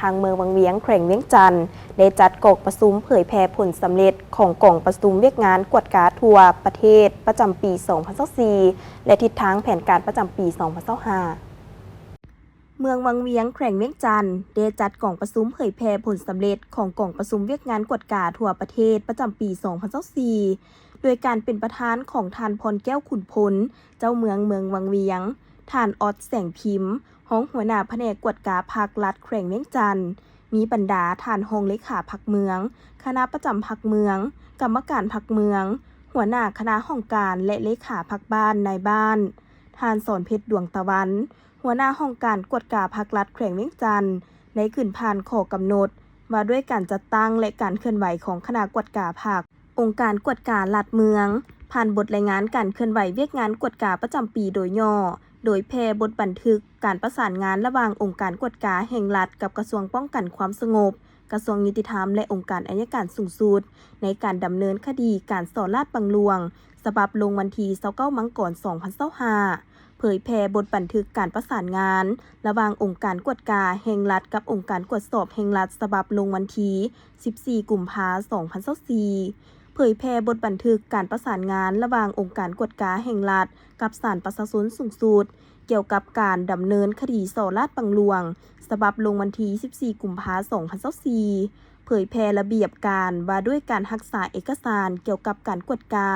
ທາງເມືອງວັງວຽງ ແຂວງວຽງຈັນ ໄດ້ຈັດກອງປະຊຸມເຜີຍແຜ່ຜົນສຳເລັດຂອງກອງປະຊຸມວຽກງານກວດກາທົ່ວປະເທດປະຈຳປີສອງພັນຊາວສີ່ ແລະ ທິດທາງແຜນການປະຈຳປີສອງພັນຊາວຫ້າ. ເມືອງວັງວຽງ ແຂວງວຽງຈັນ ໄດ້ຈັດກອງປະຊຸມເຜີຍແຜ່ຜົນສຳເລັດຂອງກອງປະຊຸມວຽກງານກວດກາທົ່ວປະເທດປະຈຳປີສອງພັນຊາວສີ່ ໂດຍການເປັນປະທານຂອງທ່ານ ພອນແກ້ວ ຂຸນພົນ ເຈົ້າເມືອງເມືອງວັງວຽງ, ທ່ານ ອອດ ແສງພິມ ຮອງຫົວໜ້າພະແນກກວດກາພັກລັດແຂວງວຽງຈັນ, ມີບັນດາທ່ານຮອງເລຂາພັກເມືອງ, ຄະນະປະຈຳພັກເມືອງ, ກຳມະການພັກເມືອງ, ຫົວໜ້າຄະນະຫ້ອງການ ແລະ ເລຂາພັກບ້ານນາຍບ້ານ, ທ່ານ ສອນເພັດ ດວງຕາວັນ ຫົວໜ້າຫ້ອງການກວດກາພັກລັດແຂວງວຽງຈັນ ໄດ້ຂຶ້ນຜ່ານຂໍ້ກຳນົດວ່າດ້ວຍການຈັດຕັ້ງ ແລະ ການເຄື່ອນໄຫວຂອງຄະນະກວດກາພັກ, ອົງການກວດກາລັດເມືອງ, ຜ່ານບົດລາຍງານການເຄື່ອນໄຫວວຽກງານກວດກາປະຈຳປີໂດຍຫຍໍ້, ໂດຍແຜ່ບົດບັນທຶກການປະສານງານລະຫວ່າງອົງການກວດກາແຫ່ງລັດກັບກະຊວງປ້ອງກັນຄວາມສະຫງົບ, ກະຊວງຍຸຕິທຳ ແລະ ອົງການໄອຍະການສູງສຸດ ໃນການດຳເນີນຄະດີການສໍ້ລາດບັງຫຼວງ ສະບັບລົງວັນທີຊາວເກົ້າ ມັງກອນ ສອງພັນຊາວຫ້າ, ເຜີຍແຜ່ບົດບັນທຶກການປະສານງານລະຫວ່າງອົງການກວດກາແຫ່ງລັດກັບອົງການກວດສອບແຫ່ງລັດ ສະບັບລົງວັນທີສິບສີ່ ກຸມພາ ສອງພັນຊາວສີ່, ເຜີຍແຜ່ບົດບັນທຶກການປະສານງານລະຫວ່າງອົງການກວດກາແຫ່ງລັດກັບສານປະຊາຊົນສູງສຸດ ກ່ຽວກັບການດຳເນີນຄະດີສໍ້ລາດບັງຫຼວງ ສະບັບລົງວັນທີສິບສີ່ ກຸມພາ ສອງພັນຊາວສີ່, ເຜີຍແຜ່ລະບຽບການວ່າດ້ວຍການຮັກສາເອກະສານກ່ຽວກັບການກວດກາ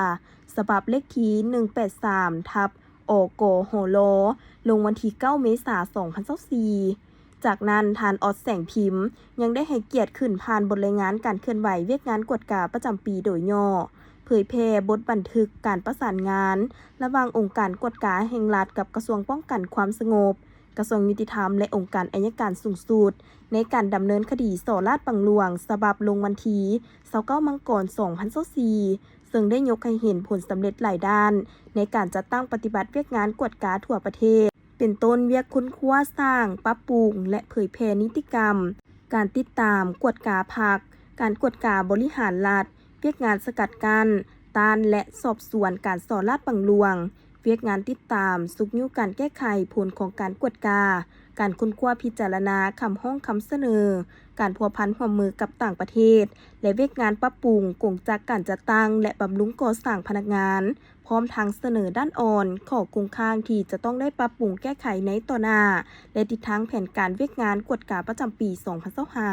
ສະບັບເລກທີໜຶ່ງແປດສາມ ທັບ ອກຫລ ລົງວັນທີເກົ້າ ເມສາ ສອງພັນຊາວສີ່. ຈາກນັ້ນ ທ່ານ ອອດ ແສງພິມ ຍັງໄດ້ໃຫ້ກຽດຂຶ້ນຜ່ານບົດລາຍງານການເຄື່ອນໄຫວວຽກງານກວດກາປະຈຳປີໂດຍຫຍໍ້, ເຜີຍແຜ່ບົດບັນທຶກການປະສານງານລະຫວ່າງອົງການກວດກາແຫ່ງລັດກັບກະຊວງປ້ອງກັນຄວາມສະຫງົບ, ກະຊວງຍຸຕິທຳ ແລະ ອົງການໄອຍະການສູງສຸດ ໃນການດຳເນີນຄະດີສໍ້ລາດບັງຫຼວງ ສະບັບລົງວັນທີຊາວເກົ້າ ມັງກອນ ສອງພັນຊາວສີ່ ເຊິ່ງໄດ້ຍົກໃຫ້ເຫັນຜົນສຳເລັດຫຼາຍດ້ານໃນການຈັດຕັ້ງປະຕິບັດວຽກງານກວດກາທົ່ວປະເທດ ເປັນຕົ້ນວຽກຄົ້ນຄວ້າສ້າງ, ປັບປຸງ ແລະ ເຜີຍແຜ່ນິຕິກຳ, ການຕິດຕາມກວດກາພັກ, ການກວດກາບໍລິຫານລັດ, ວຽກງານສະກັດກັ້ນ, ຕ້ານ ແລະ ສອບສວນການສໍ້ລາດບັງຫຼວງ, ວຽກງານຕິດຕາມ, ຊຸກຍູ້ການແກ້ໄຂຜົນຂອງການກວດກາ, ການຄົ້ນຄວ້າພິຈາລະນາຄຳຮ້ອງຄຳສະເໜີ, ການພົວພັນຮ່ວມມືກັບຕ່າງປະເທດ ແລະ ວຽກງານປັບປຸງກົງຈັກການຈັດຕັ້ງ ແລະ ບຳລຸງກໍ່ສ້າງພະນັກງານ, ພ້ອມທັງສະເໜີດ້ານອ່ອນ, ຂໍ້ຄົງຄ້າງທີ່ຈະຕ້ອງໄດ້ປັບປຸງແກ້ໄຂໃນຕໍ່ໜ້າ ແລະ ທິດທາງແຜນການວຽກງານກວດກາປະຈຳປີສອງພັນຊາວຫ້າ.